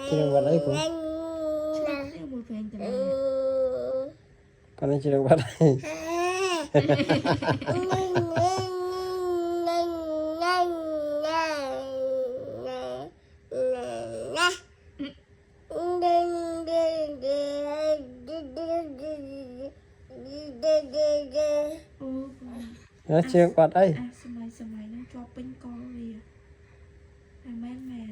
Cenah buat ai ku. Cenah buat ai ku. Panas cenah buat ai. ເອົາເຊກວາດໄດ້ ສະໄໝ ສະໄໝນັ້ນຈອບເປັນກອງເລີຍ ແມ່ນແມ່